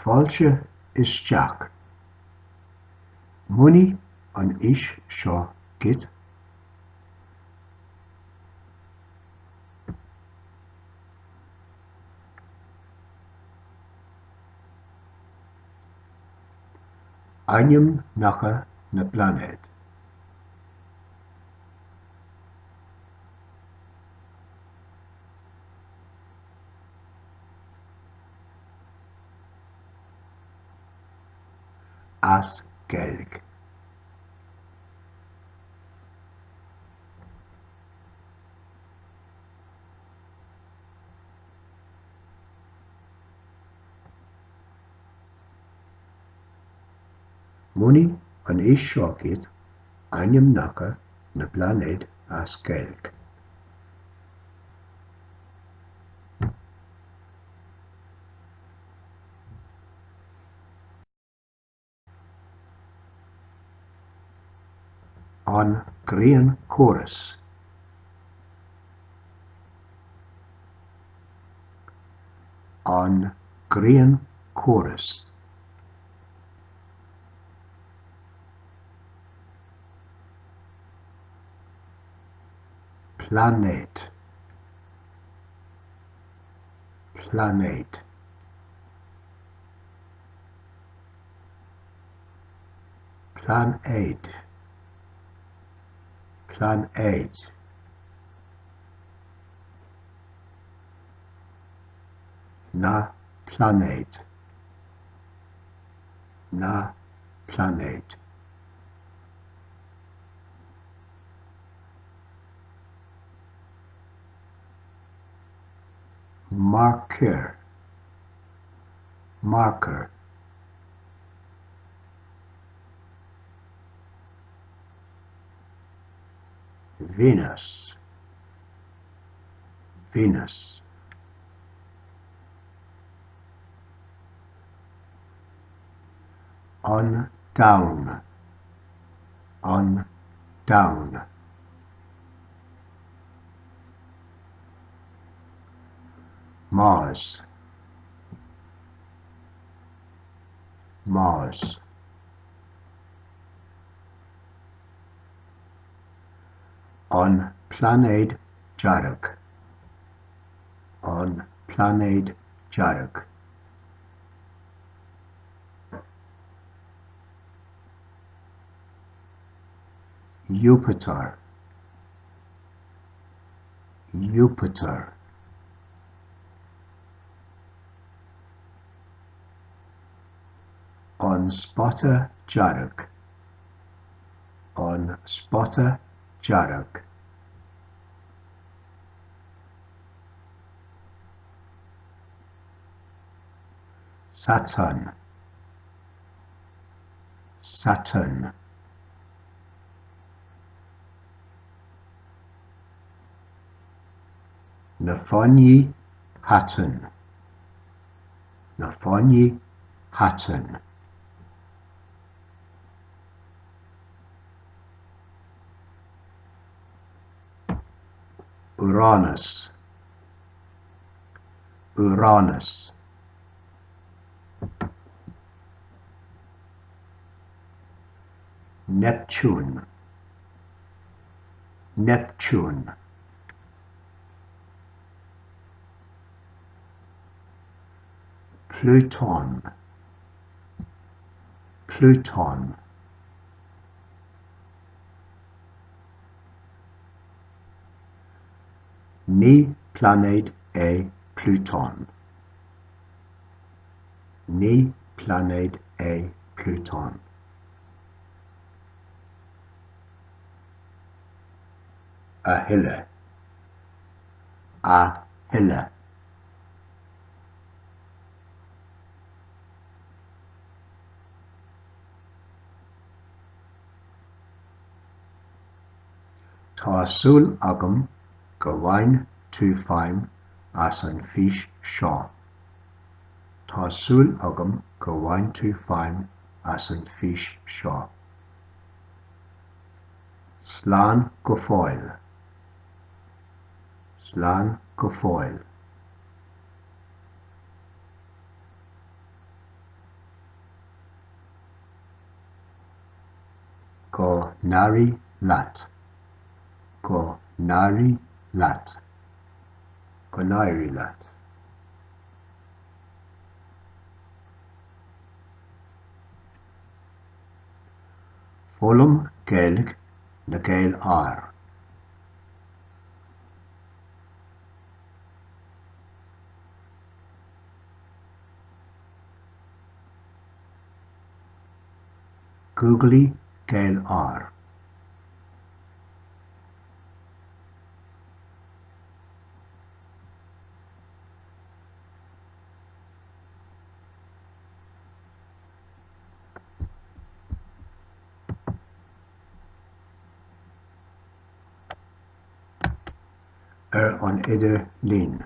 Fáilte isteach. Múinfidh an fhís seo duit. Ainmneacha na bpláinéad. As Gaeilge. Múinfidh an fhís seo duit ainmneacha na bpláinéad as Gaeilge. An Grianchóras. An Grianchóras. Pláinéad. Pláinéad. Pláinéad. Pláinéad. Na pláinéid. Na pláinéid. Mearcair. Mearcair. Venus. Venus. An Domhan. An Domhan. Mars. Mars. An Pláinéad Dearg. An Pláinéad Dearg. Iúpatar. Iúpatar. An Spota Dearg. An Spota Dearg. Satarn. Saturn. Na Fáinní Shatarn. Na Fáinní Shatarn. Úránas. Úránas. Neiptiún. Neiptiún. Plútón. Plútón. Ní pláinéad é Plútón. Ní pláinéad é Plútón. A thuilleadh. A thuilleadh. Tá súil agam gur bhain tú feidhm as an bhfís seo. Tá súil agam gur bhain tú feidhm as an bhfís seo. Slán go fóill. Slán go fóill. n-éirí leat. Go n-éirí leat. Go n-éirí leat. Foghlaim Gaeilge na Gaeil ár. Googlaigh Gaeil ár. Ar an idirlíon.